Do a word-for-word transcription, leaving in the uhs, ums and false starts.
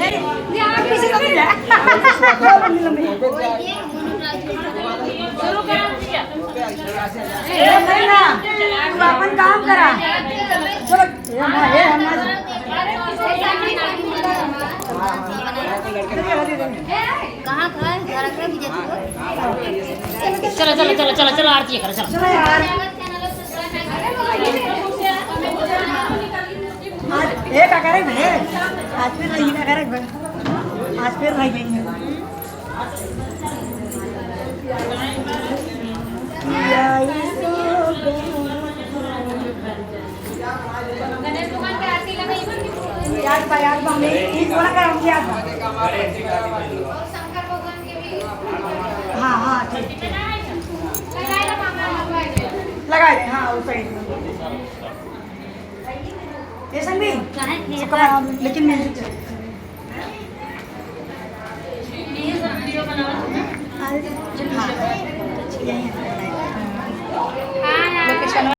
ए, नहीं ना, तू अपन काम करा। चलो, ए, हम, ए, हम, कहाँ खाए? घर के भी जाती हो? चलो, चलो, चलो, चलो, चलो, आरती करो, चलो। चलो यार। आज एक अगर है, आज फिर नहीं अगर है, आज फिर नहीं गई है। याद बा, याद बा, हमने ई थोड़ा सा हमके याद बा। हाँ, हाँ, ठीक। लगा दे, हाँ, वो सही। ये संग भी? काहे? सुकमा, लेकिन music चल। हाँ, यही है।